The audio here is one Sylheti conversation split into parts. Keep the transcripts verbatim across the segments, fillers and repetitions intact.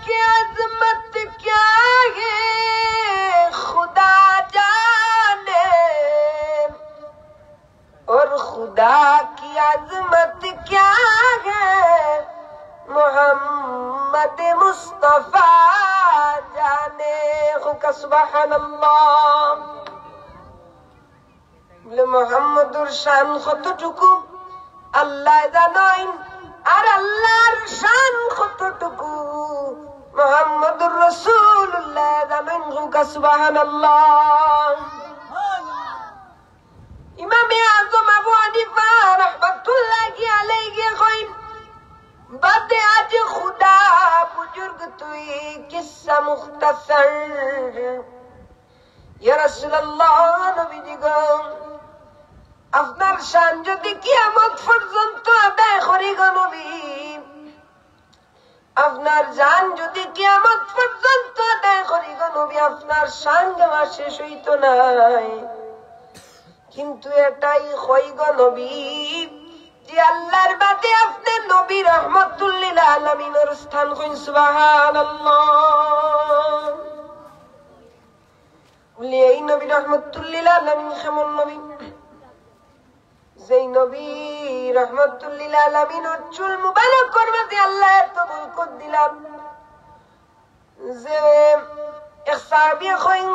کی عظمت کیا ہے خدا جانے، اور خدا کی عظمت کیا ہے محمد مصطفیٰ جانے۔ خوب کہہ سبحان اللہ۔ বলে, মোহাম্মদর শান কতটুকু আল্লায় জানইন, আর আল্লার শান কতটুকু মোহাম্মদুর রাসূলুল্লায় জানইন। কউক্কা সুবহানাল্লাহ। ইমামে আজম আবু হানিফা রাহমাতুল্লাহি আলাইহি কইন, বাদে আজ খুদা বুজুর্গ তুই কিসসা মুখতাসর। ইয়া রাসূলুল্লাহ, নবীজি গো, আপনার শান যদি কিয়ামত পর্যন্ত আদায় করি গো নবী, আপনার জান যদি কিয়ামত পর্যন্ত আদায় করি গো নবী, আপনার শান দেওয়া শেষ অইতো নায়। কিন্তু এটাই কই গো নবী, যে আল্লার বাদে আপনে নবী রহমাতুল্লিল আলামিনর স্থান। কইন সুবহানাল্লাহ। বলে, এই নবী রহমাতুল্লিল আলামিন কেমন নবী? যেই নবী রহমাতুল্লিল আলামিনর চুল মুবারকর মাঝে আল্লায় এত বরকত দিলা, যে এক সাহাবী কইন,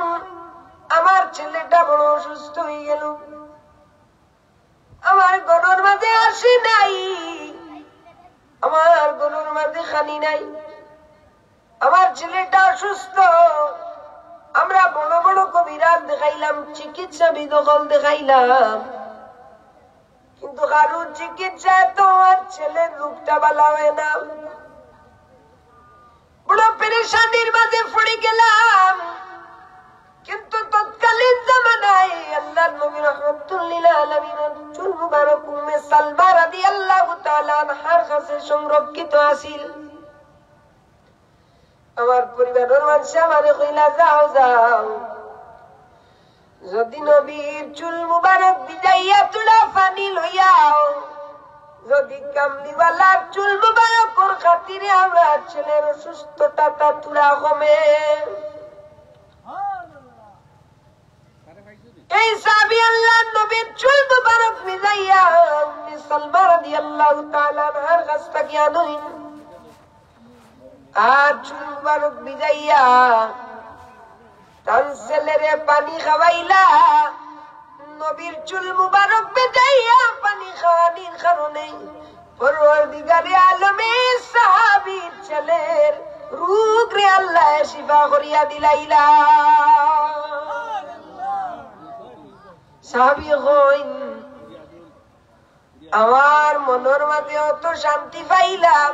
আমার ছেলেটা বড় অসুস্থ অইগেলো, আমার ঘরর মাঝে হাসি নাই, আমার ঘরর মাঝে খানি নাই, আমার ছেলেটা অসুস্থ। আমরা বড় বড় কবিরাজ দেখাইলাম, চিকিৎসাবিদ অকল দেখাইলাম, কিন্তু কারোর চিকিৎসায় তো আমার ছেলের রোগটা ভালা অয় না। বড় পেরেশানির মাঝে পড়ি গেলাম। কিন্তু তৎকালীন জামানায় আল্লার নবী রহমাতুল্লিল আলামিনর চুল মুবারক উম্মে সালমা রাদিয়াল্লাহু তাআলা আনহার কাছে সংরক্ষিত আছিল। আমার পরিবারর মানষে আমারে কইলা, যাও, যাও, যদি নবীর চুল মুবারক ভিজাইয়া থুড়া পানি লইয়াও, যদি কামলিওয়ালার চুল মুবারকর খাতিরে আমরার ছেলের অসুস্থতাটা থুড়া কমে। এই সাহাবী আল্লার নবীর চুল মুবারক ভিজাইয়া উম্মে সালমা রাদিয়াল্লাহু তাআলা আনহার কাছ থাকি আনইন। আর চুল মুবারক ভিজাইয়া তান ছেলেরে পানি খাওয়াইলা। নবীর চুল মুবারক ভিজাইয়া পানি খাওয়ানির কারণে পরওয়ারদিগারে আলমে সাহাবীর ছেলের রোগরে আল্লায় শিফা করিয়া দিলাইলা। সাহাবী কইন, আমার মনর মাঝে অত শান্তি পাইলাম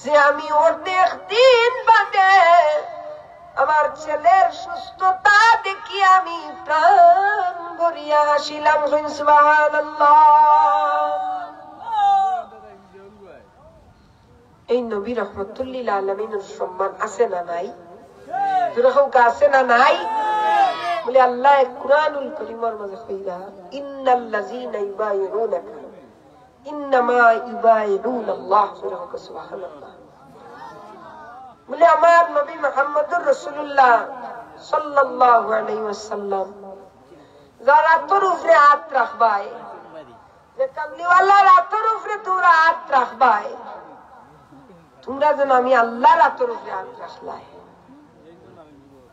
যে আমি অনেক দিন বাদে আমার ছেলের সুস্থতা দেখি আমি প্রাণ ভরিয়া হাসিলাম। কইন সুবহানাল্লাহ। এই নবী রহমাতুল্লিল আলামিনর সম্মান আছে না নাই? জোরে কউক্কা, আছে না নাই? বলে, আল্লায় কুরআনুল করিমর মাঝে কইরা, ইন্নাল্লাযীনা ইউবাইউনাকা ইন্নামা ইউবাইউনাল্লাহ। জোরে কউক্কা, সুবহানাল্লাহ। বলে, আমার নবী মুহাম্মদুর রাসূলুল্লাহ সাল্লাল্লাহু আলাইহি ওয়াসাল্লাম যার আতর উপরে আত রাখবায়, যে কামলিওয়ালার আতর উপরে তুমরা আত রাখবায়, তুমরা যেন আমি আল্লার আতর উপরে আত রাখলায়।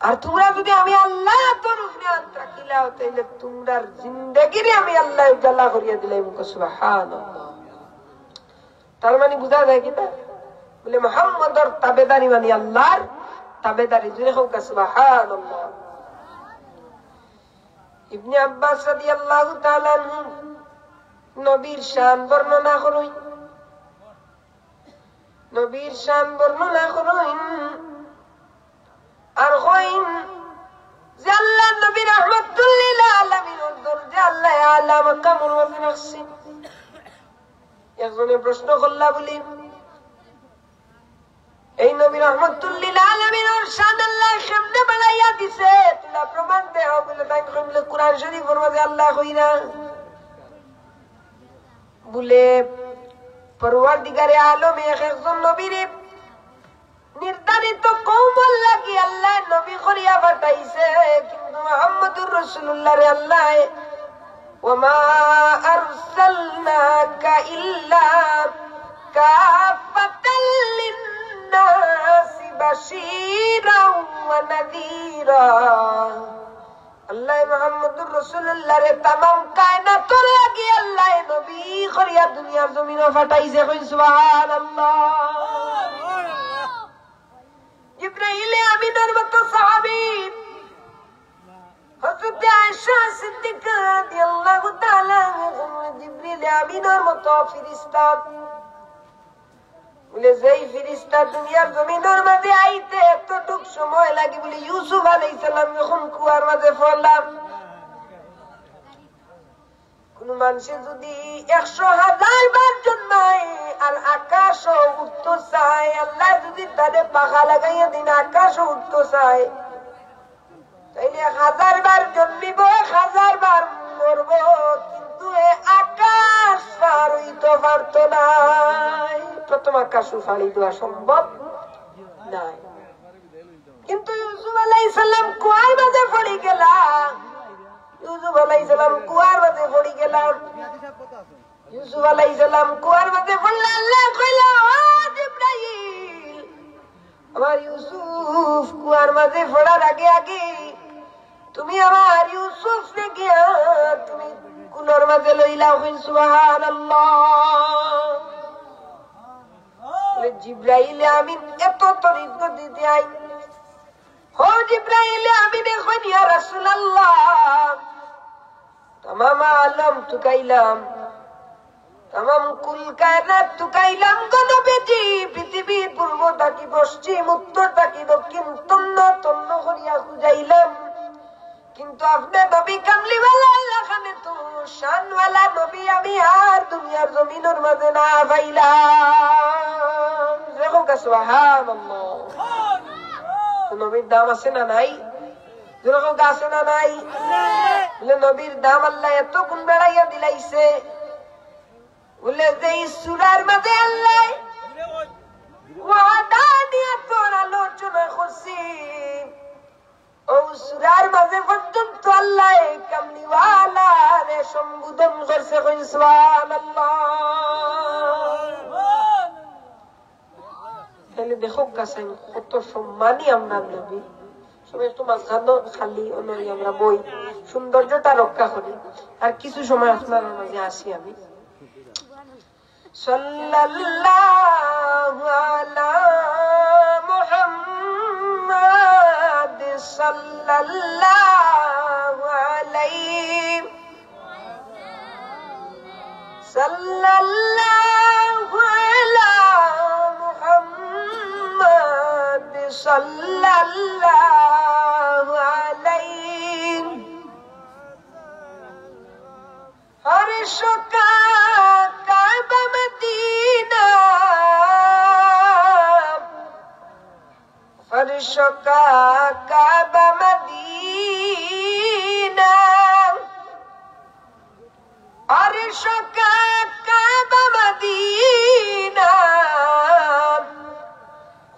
আর তুমরা যদি আমি আল্লার আতর উপরে আত রাখিলাও, তাইলে তুমরার জিন্দেগিরে আমি আল্লায় উজালা করিয়া দিলাইমু। কউক্কা সুবহানাল্লাহ। তার মানে বুঝা যায় কিতা? বলে, মুহাম্মদর তাবেদারি মানে আল্লার তাবেদারি। জোরে কউক্কা সুবহানাল্লাহ। ইবনে আব্বাস রাদিয়াল্লাহু তাআলা আনহু নবীর শান বর্ণনা করইন, নবীর শান বর্ণনা করইন, আর কইন যে আল্লার নবী রহমাতুল্লিল আলামিনর দরজা আল্লায় আলা মাকামর মাঝে রাখছে। একজনে প্রশ্ন করলা বলে, এই নবী রহমাতুল্লিল আলামিনর শান আল্লায় কেমনে বাড়াইয়া দিছে? তুমরা প্রমাণ দেও। বলে, তাইন কইন বলে, কুরআন শরীফর মাঝে আল্লায় কইরা। বলে, পরওয়ারদিগারে আলমে এক একজন নবীরে করিয়া পাঠাইছে, কিন্তু মুহাম্মদুর রাসূলুল্লাহরে আল্লায়, "ওয়া মা আরসালনাকা ইল্লা কাফাতাল লিন্নাসি বাশীরাও ওয়া নাযীরা।" আল্লায় মুহাম্মদুর রাসূলুল্লাহরে তামাম কায়নাতর লাগি আল্লায় নবী করিয়া দুনিয়ার জমিনো পাঠাইছে। কইন সুবহানাল্লাহ। জিব্রাইলে আমিনর মতো সাহাবী, হযরতে আয়েশা সিদ্দিকা রাদিয়াল্লাহু তাআলা আনহা, জিব্রাইলে আমিনর মতো ফিরিস্তা। বলে, যেই ফিরিস্তা দুনিয়ার জমিনর মাঝে আইতে এতটুক সময় লাগে, বলে, ইউসুফ আলাইহিস সালাম যখন কুয়ার মাঝে পড়লা, কোন মানষে যদি একশো হাজার বার জন্মায় আর আকাশো উঠতো চায়, আল্লায় যদি তারে পাখা লাগাইয়া দেইন আকাশো উঠতো চায়, তাইলে এক হাজার বার জন্মিব, এক হাজার বার মরব, কিন্তু এ আকাশ পার অইতো পারতো নায়। প্রথম আকাশ পাড়ি দেওয়া সম্ভব নায়। কিন্তু ইউসুফ আলাইহিস সালাম কুয়ার মাঝে পড়ি গেলা, ইউসুফ আলাইহিস সালাম কুয়ার মাঝে পড়ি গেলা। ইউসুফ আলাইহিস সালাম কুয়ার মাঝে পড়লা, আল্লায় কইলা, "ও জিব্রাইল, আমার ইউসুফ কুয়ার মাঝে পড়ার আগে আগে তুমি আমার ইউসুফরে গিয়া তুমি কুলর মাঝে লইলাও।" কইন সুবহানাল্লাহ। বলে, জিব্রাইল আমিন এত তড়িৎ গতিতে আইন। হো জিব্রাইল আমিনে কইন, ইয়া রাসূলুল্লাহ, তামাম আলম তুকাইলাম, তামাম কুল কায়নাত তুকাইলাম গো নবীজি, পৃথিবীর পূর্ব থাকি পশ্চিম, উত্তর থাকি দক্ষিণ, তন্ন তন্ন করিয়া খুঁজাইলাম, কিন্তু আপনে নবী কামলিওয়ালা আল্লাহ খানে তো শানওয়ালা নবী আমি আর দুনিয়ার জমিনর মাঝে না পাইলাম। জোরে কউক্কা সুবহানাল্লাহ। তো নবীর দাম আছে না নাই? জোরে কউক্কা আছে না নাই? বলে, নবীর দাম আল্লায় এত গুণ বাড়াইয়া দিলাইছে। বলে, যেই সূরার মাঝে আল্লায় ওয়াহদানিয়াতর আলোচনা করছি, ও সূরার মাঝে পর্যন্ত আল্লায় কামলিওয়ালারে সম্বোধন করছে। কইন সুবহানাল্লাহ। তাইলে দেখউক্কা চাইন কত সম্মানী আমরার নবী। সবাই একটু মাঝখানো খালি অনরি আমরা বই, সৌন্দর্যটা রক্ষা করি। আর কিছু সময় আপনারার মাঝে আসি আমি। صلى الله على محمد، صلى الله عليه، صلى الله على محمد، صلى الله عليه۔ فرشک کعبہ مدینہ، فرشک کعبہ مدینہ، فرشک کعبہ مدینہ،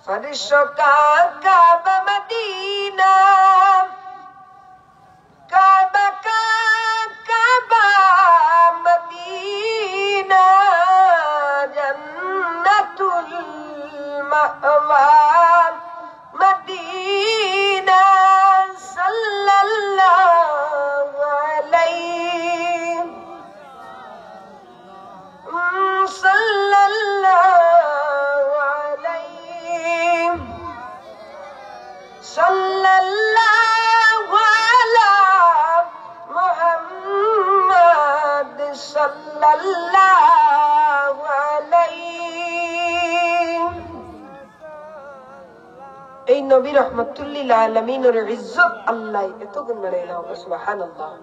فرشک کعبہ مدینہ۔ کعبہ کا کعبہ مدینہ، جنت المأوی مدینہ، صلی اللہ علیہ۔ صلى الله عليه، صلى الله على محمد، صلى الله عليه۔ এই নবী রহমতুল্লিল আলামিনর ইজ্জত আল্লাহ এত গুণ বাড়াইলা, সুবহানাল্লাহ।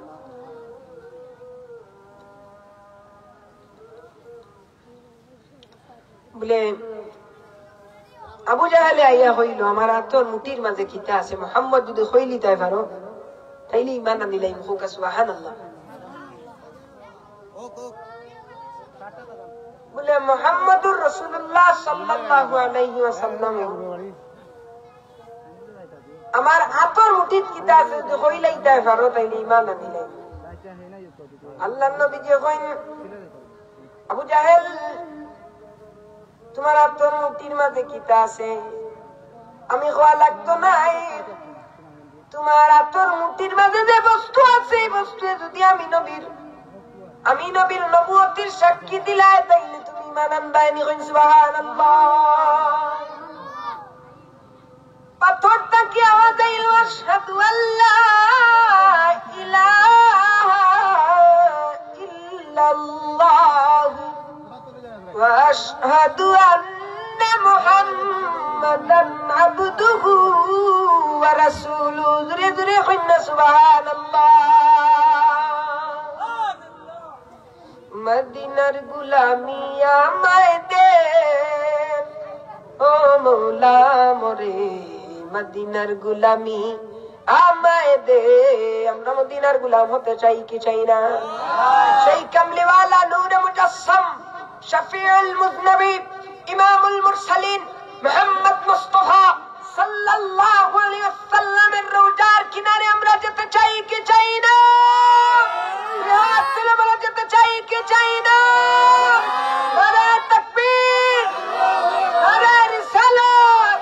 বলে, আবু জাহেলে আইয়া কইলো, "আমার আতর মুঠির মাঝে কিতা আছে? মোহাম্মদ যদি কইলিতায় পারো, তাইলে ইমান আনিলাইমু।" কউক্কা সুবহানাল্লাহ। বলে, মোহাম্মদুর রাসূলুল্লাহ সাল্লাল্লাহু আলাইহি ওয়াসাল্লাম। আমার আতর মুঠিত কিতা আছে যদি কইলাইতায় পারো, তাইলে ইমান আনিলে। আল্লাহর নবীজি কইন, "আবু জাহেল, তুমার আতর মুঠির মাঝে কিতা আছে?" আমি কওয়া লাগতো নায়, তুমার আতর মুঠির মাঝে যে বস্তু আছে, এই বস্তুয়ে যদি আমি নবীর, আমি নবীর নবুয়তির সাক্ষী দিলায়, তাইলে তুমি ইমান আনবায় নি। কইন সুবহানাল্লাহ। পাথর থাকি আওয়াজ আইল, "আশহাদু আল্লা ইলাহা ইল্লাল্লাহু ওয়া আশহাদু আন্না মুহাম্মাদান আবদুহু ওয়া রাসূলুহু।" জোরে জোরে কইন না সুবহানাল্লাহ। মদিনার গুলামি আমায় দে, ও মৌলা মোরে, মদিনার গুলামি আমায় দে। আমরা মদিনার গুলাম হতে চাই কি চাই না? সেই কামলিওয়ালা নূরে মুজাসসাম, শফিউল মুজনিবিন, ইমামুল মুরসালিন, মুহাম্মদ মুস্তাফা সাল্লাল্লাহু আলাইহি ওয়াসাল্লামের রওজার কিনারে আমরা যেতে চাই কি চাই না? হাত তুলে বলো, যেতে চাই কি চাই না? নারায়ে তাকবীর, নারায়ে রিসালাত।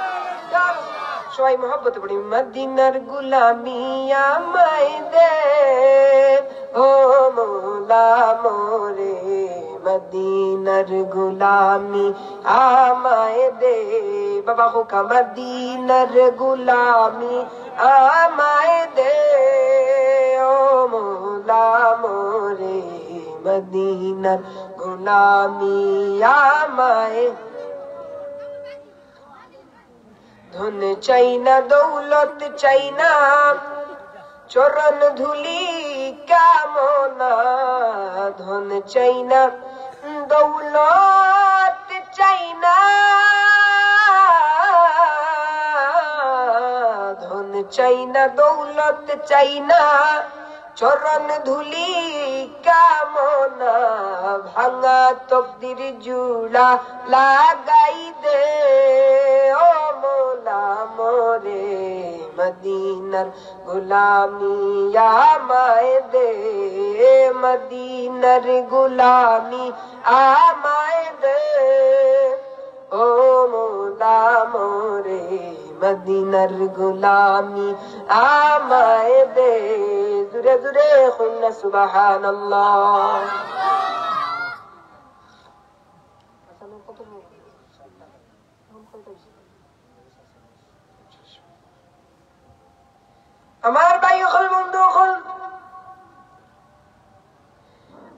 সবাই মহব্বতে পড়ি, মদিনার গুলামি আমায় দে, ও মৌলা মোরে, মদিনার গুলামি আমায় দে। বাবা হোকা, মদিনার গুলামি আমায় দে, ও মৌলা মোরে, মদিনার গুলামি আমায়। ধন চাই না, দৌলত চাই না, চরণ ধুলি কামনা। ধন চাই না, দৌলত চাই না, ধন চাই না, দৌলত চাই না, চরণ ধুলি কামনা। ভাঙা তকদির জুড়া লাগাই দে, ও মৌলা মোরে, মদিনার গুলামি আমায় দে, মদিনার গুলামি আমায় দে, ও মৌলা মোরে, মদিনার গুলামি আমায় দে। জুরে জুরে কইন না সুবহানাল্লাহ। আমার ভাই অকল, বন্ধু অকল,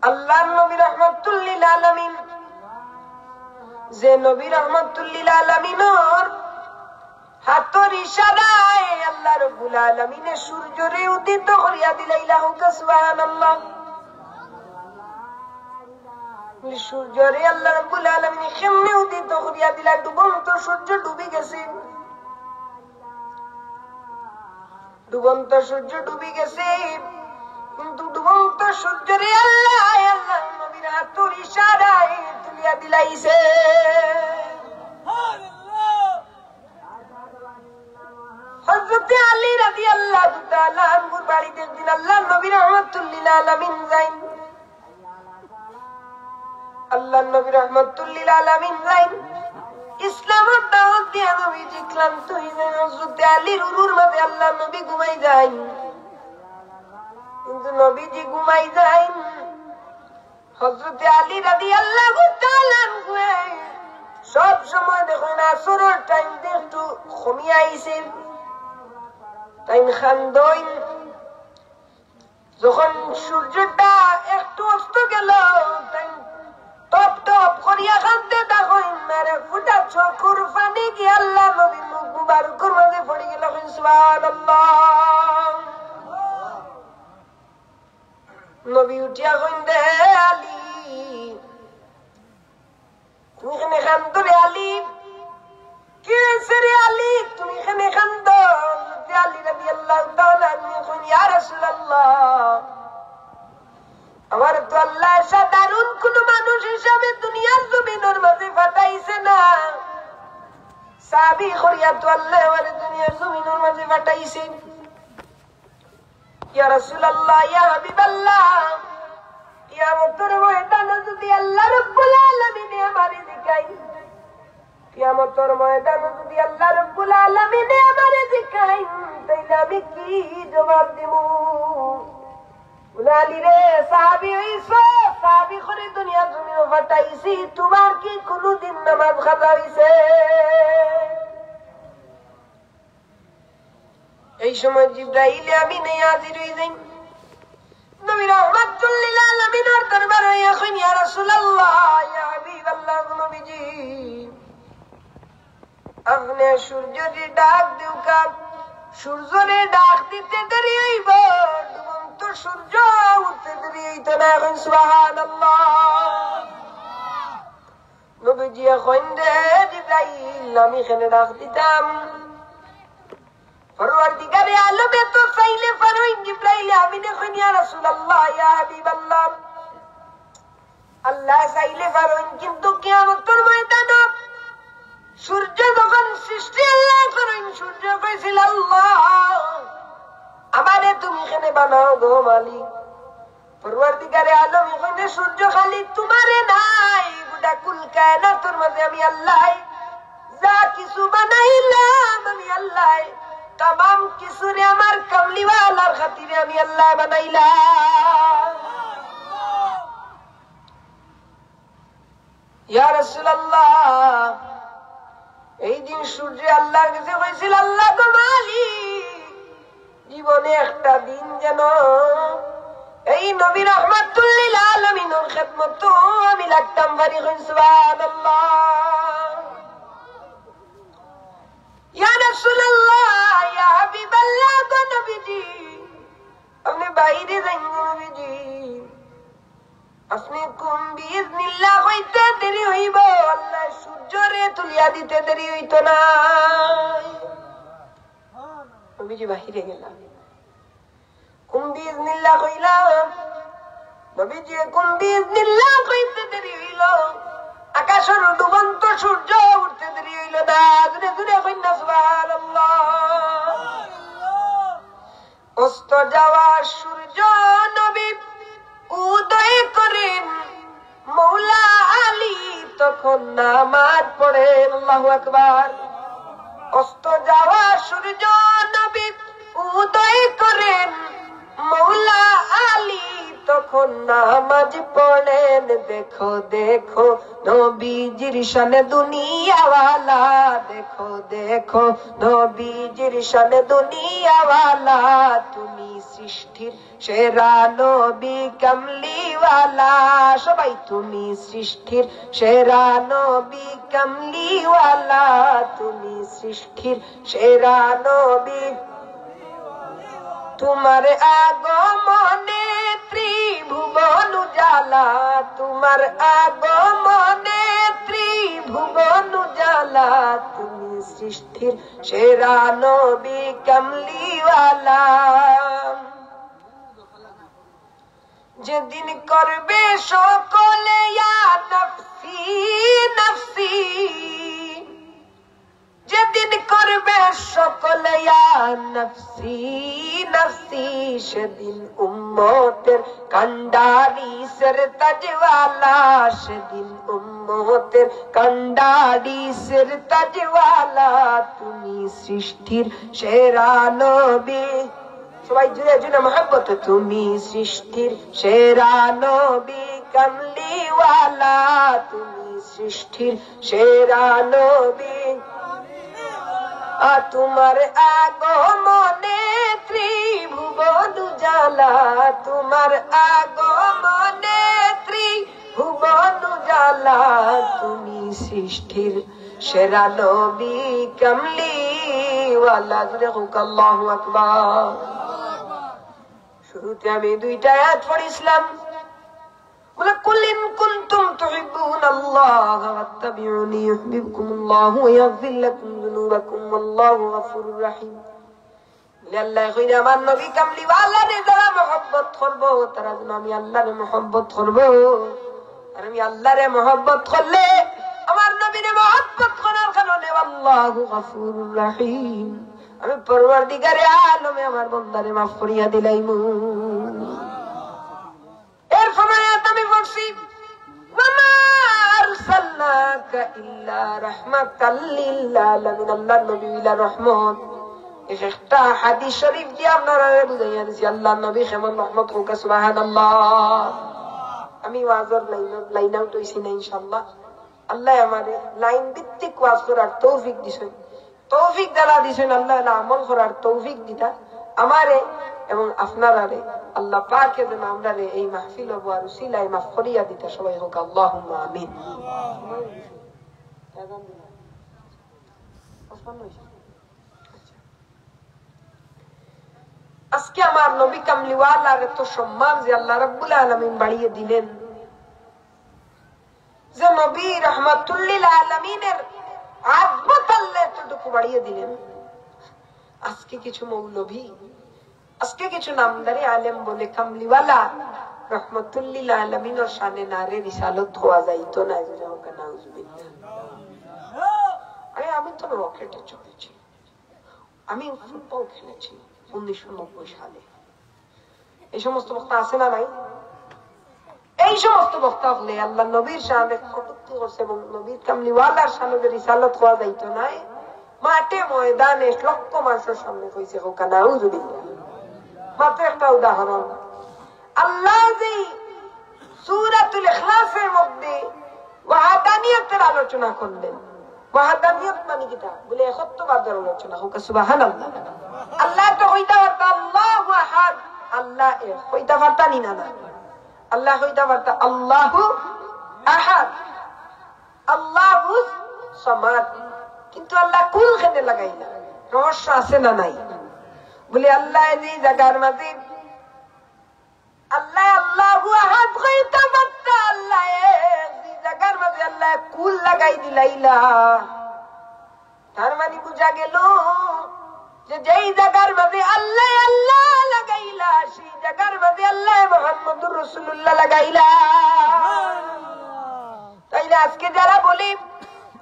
আল্লাহর নবী রহমাতুল লিল আলামিন, যে নবী রহমাতুল লিল আলামিনর হাতর ইশারায় আল্লাহ রব্বুল আলামিনে সূর্যরে উদিত করিয়া দিলাইলা, হোক সুবহানাল্লাহ। সূর্যরে আল্লাহ রব্বুল আলামিনে কেমনে উদিত করিয়া দিলা? ডুবন্ত সূর্য ডুবি গেছে, ডুবন্ত সূর্য ডুবি গেছে, কিন্তু ডুবন্ত সূর্যরে আল্লাহ, আল্লাহ নবীর হাতর ইশারায় তুলিয়া দিলাইছে। হযরতে আলী রাদিয়াল্লাহু তাআলা আনহুর বাড়িত একদিন আল্লাহর নবী রহমাতুল লিল আলামিন যাইন। আল্লাহর নবী রহমাতুল লিল আলামিন যাইন। ইসলামর দাওয়াত দিয়া নবীজি ক্লান্ত অইযাইন। হযরতে আলীর উরুর মাঝে আল্লাহর নবী ঘুমাই যাইন। কিন্তু নবীজি ঘুমাই যাইন। হযরতে আলী রাদিয়াল্লাহু তাআলা আনহু সব সময় দেখইন আসরর টাইম দিয়া একটু কমিয়া আইছে। তাইন কান্দইন। যখন সূর্যটা একটু অস্ত গেল, তাইন টপ টপ করিয়া কান্দতে থাকইন। আর এক ফুটা চকুর পানি গিয়া আল্লাহর নবীর মুখ মুবারকর মাঝে পড়ি গেল। কইন সুবহানাল্লাহ। নবী উঠিয়া কইন দে, আলী, তুমি কেনে কান্দো রে আলী? কি অইছে রে আলী? তুমি কেনে কান্দো? হযরতে আলী রাদিয়াল্লাহু তাআলা আনহু কইন, ইয়া রাসূলুল্লাহ, আমারে তো আল্লাহ সাধারণ কোনো মানুষ হিসাবে দুনিয়ার জমিনর মাঝে পাঠাইছে না। সাহাবী ইয়া তো আল্লাহ আমারে দুনিয়ার জমিনর মাঝে পাঠাইছে। ইয়া রাসূলুল্লাহ, ইয়া হাবিবাল্লাহ, কিয়ামতর ময়দানো যদি আল্লাহ রাব্বুল আলামিনে আমারে জিকাইন, কিয়ামতর ময়দানো যদি আল্লাহ রাব্বুল আলামিনে আমারে জিকাইন, তাইলে আমি কি জবাব দিমু? বলে, আলী রে, সাহাবী অইছো, সাহাবী করি দুনিয়ার জমিনো পাঠাইছি, তুমার কি কুনুদিন নামাজ কাজা অইছে? এই সময় জিব্রাইল আমিনে হাজির অইযাইন। নবী রাহমাতুল লিল আলামিনর দরবারো আইয়া কইন, ইয়া রাসূলুল্লাহ, ইয়া হাবিবাল্লাহ, নবীজি, আপনে সূর্যরে ডাক দেউক্কা, সূর্যরে ডাক দিতে দেরি অইবো, ডুবন্ত সূর্য উঠতে দেরি অইতো না। এখন সুবহানাল্লাহ। নবীজিয়ে কইন, রে জিব্রাইল, আমি কেনে ডাক দিতাম? পরওয়ারদিগারে আলমে তো চাইলে পারইন। জিব্রাইল আমিনে কইন, ইয়া রাসূলুল্লাহ, ইয়া হাবিবাল্লাহ, আল্লায় চাইলে পারইন, কিন্তু কিয়ামতর ময়দানো সূর্য যখন সৃষ্টি আল্লায় করইন, সূর্য কইছিল, আল্লাহ, আমারে তুমি কেনে বানাও গো মালিক? পরওয়ারদিগারে আলম কইন, সূর্য খালি তুমারে নায়, গোটা কুল কায়নাতর মাঝে আমি আল্লায় যা কিছু বানাইলাম, আমি আল্লায় তামাম কিছুরে আমার কামলিওয়ালার খাতিরে আমি আল্লায় বানাইলাম। ইয়া রাসূলুল্লাহ, এই দিন সূর্যে আল্লাহর কাছে কইছিল, আল্লাহ গো মালিক, জীবনে একটা দিন যেন এই নবী রাহমাতুল লিল আলামিনর খেদমতো আমি লাগতাম পারি। কইন সুবহানাল্লাহ। ইয়া রাসূলুল্লাহ, ইয়া হাবিবাল্লাহ গো নবীজি, আপনে বাইরে যাইন গো নবীজি। আপনে কুম বিইজনিল্লাহ কইতে দেরি অইবো, আল্লায় সূর্যরে তুলিয়া দিতে দেরি অইতো নায়। নবীজি বাহিরে গেলা। কুম বিইজনিল্লাহ কইলা। নবীজি কুম বিইজনিল্লাহ কইতে দেরি অইলো। আকাশর ডুবন্ত সূর্য উঠতে দেরি অইলো না। জুরে জুরে কইন না সুবহানাল্লাহ। অস্ত যাওয়া সূর্য নবী উদয় করেন, মৌলা আলী তখন নামাজ পড়েন। আল্লাহু আকবার। অস্ত যাওয়া সূর্য নবী উদয় করেন, মৌলা আলী তখন নামাজ পড়েন। দেখো দেখো নবীজির শান দুনিয়াওয়ালা, দেখো দেখো নবীজির শান দুনিয়াওয়ালা, তুমি সৃষ্টির সেরা নবী কামলিওয়ালা। সবাই, তুমি সৃষ্টির সেরা নবী কামলিওয়ালা, তুমি সৃষ্টির সেরা নবী। তোমার আগমনে ত্রিভুবন উজালা, তোমার আগমনে ত্রিভুবন উজালা, তুমি সৃষ্টির সেরা নবী কামলিওয়ালা। যেদিন করবে সকলে ইয়া নফসি নফসি, যেদিন করবে সকলে ইয়া নফসি নফসি, সেদিন উম্মতের কান্ডারি সের তাজওয়ালা, সেদিন উম্মতের কান্ডারি সের তাজওয়ালা, তুমি সৃষ্টির সেরা নবী। সবাই জুরে জুরে মহব্বত। তুমি সৃষ্টির সেরা নবী কামলিওয়ালা, তুমি সৃষ্টির সেরা নবী। আ, তোমার আগমনে ত্রিভুবন উজালা, তোমার আগমনে ত্রিভুবন উজালা, তুমি সৃষ্টির সেরা নবী কামলিওয়ালা। জুরে কউক্কা আল্লাহু আকবার। শুরুতে আমি দুইটা আয়াত পড়ছিলাম, বলে, "কুল ইন কুনতুম তুহিব্বুনাল্লাহা ফাত্তাবিউনি ইউহবিবকুমুল্লাহু ওয়া ইয়াগফির লাকুম যুনুবাকুম ওয়াল্লাহু গাফুরুর রাহিম।" বলে, আল্লায় কইরা, আমার নবী কামলিওয়ালারে যারা মহব্বত করবো, তারা যেন আমি আল্লাহরে মহব্বত করবো। আর আমি আল্লাহরে মহব্বত করলে আমার নবীরে মহব্বত করার কারণে "ওয়াল্লাহু গাফুরুর রাহিম।" আমি পরওয়ারদিগারে আলমে আমার বন্দারে মাফ করিয়া দিলাইমু। এরপরে আয়াত আমি পড়ছি, "ওয়া মা আরসালনাকা ইল্লা রাহমাতাল লিল আলামিন।" আল্লাহর নবী অইলা রহমত। এক একটা হাদিস শরীফ দিয়া আপনারারে বুঝাইয়া দিছি, আল্লাহর নবী কেমন রহমত। কউক্কা সুবহানাল্লাহ। আমি ওয়াজর লাইন, লাইন আউট অইছি না ইনশাআল্লাহ। আল্লাহ আমারে লাইন ভিত্তিক ওয়াজ করার তৌফিক দিছইন। তৌফিক যারা দিছইন, আল্লাহ এলা আমল করার তৌফিক দিতা আমারে এবং আপনারারে। আল্লাহ পাকে যেন আমরারে এই মাহফিল বওয়ার উসিলায় মাফ করিয়া দিতা। সবাই কউক্কা আল্লাহুম্মা আমিন। আজকে আমার নবী কামলিওয়ালার এত সম্মান যে আল্লাহ রাব্বুল আলামিন বাড়িয়ে দিলেন, যে নবী রহমাতুল্লিল আলামিনের আজমত আল্লাহ এতটুকু বাড়িয়ে দিলেন। আজকে কিছু মৌলভী, আজকে কিছু নামধারী আলেম বলে কামলিওয়ালা রহমাতুল্লিল আলামিনর শানে নারে রিসালত কওয়া যাইতো না। জোরে কউক্কা নাউজুবিল্লাহ। আরে, আমি তো রকেটে চড়েছি, আমি ফুটবল খেলেছি উনিশশো নব্বই সালে। এই সমস্ত বক্তা আছে না নাই? এই সমস্ত বক্তা অকলে আল্লাহ নবীর শানে কটূক্তি করছে এবং নবীর কামলিওয়ালার শানে যে রিসালত কওয়া যাইতো নায়, মাঠে ময়দানে লক্ষ মানুষের সামনে কইছে। কউক্কা নাউজুবিল্লাহ। মাত্র একটা উদাহরণ, আল্লাহ যেই সূরাতুল ইখলাসের মধ্যে ওয়াহদানিয়তের আলোচনা করলেন। ওয়াহদানিয়ত মানে কিতা? বলে একত্ববাদের আলোচনা। কউক্কা সুবহানাল্লাহ। আল্লাহ তো কইতা পারতা আল্লাহু আহাদ, আল্লাহ এক। কইতা পারতা নি না? না। আল্লাহ কইতা পারতা আল্লাহু আহাদ, আল্লাহু সামাদ। কিন্তু আল্লাহ কুল কেনে লাগাইলা? রহস্য আছে না নাই? বলে আল্লাহ যে জাগার মাঝে আল্লাহ আল্লাহু আহাদ কইতা পারতা, আল্লাহ এক, যে জাগার মাঝে আল্লাহ কুল লাগাই দিলাইলা। তার মানে বুঝা গেল যে যেই জাগার মাঝে আল্লাহ আল্লাহ লাগাইলা, সেই জাগার মাঝে আল্লাহ মুহাম্মদুর রাসূলুল্লাহ লাগাইলা। তাইলে আজকে যারা বলি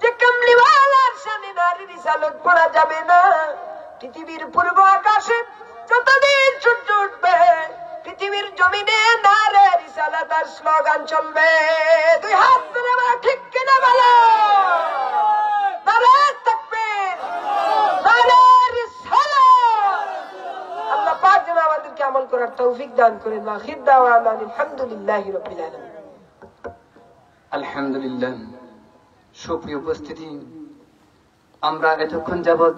যে কামলিওয়ালার শানে নারে রিসালত পড়া যাবে না, পৃথিবীর পূর্ব আকাশে যতদিন সূর্য উঠবে, পৃথিবীর জমিনে নারে রিসালাতের স্লোগান চলবে। দুই হাত তুলে বলো, ঠিক কিনা বলো? নারে তাকবীর, নারে রিসালাত। আল্লাহ পাক যেন আমাদেরকে আমল করার তৌফিক দান করেন। ওয়া আখির দাওয়ানা আলহামদুলিল্লাহি রাব্বিল আলামিন। আলহামদুলিল্লাহ। সুপ্রিয় উপস্থিতি, আমরা এতক্ষণ যাবত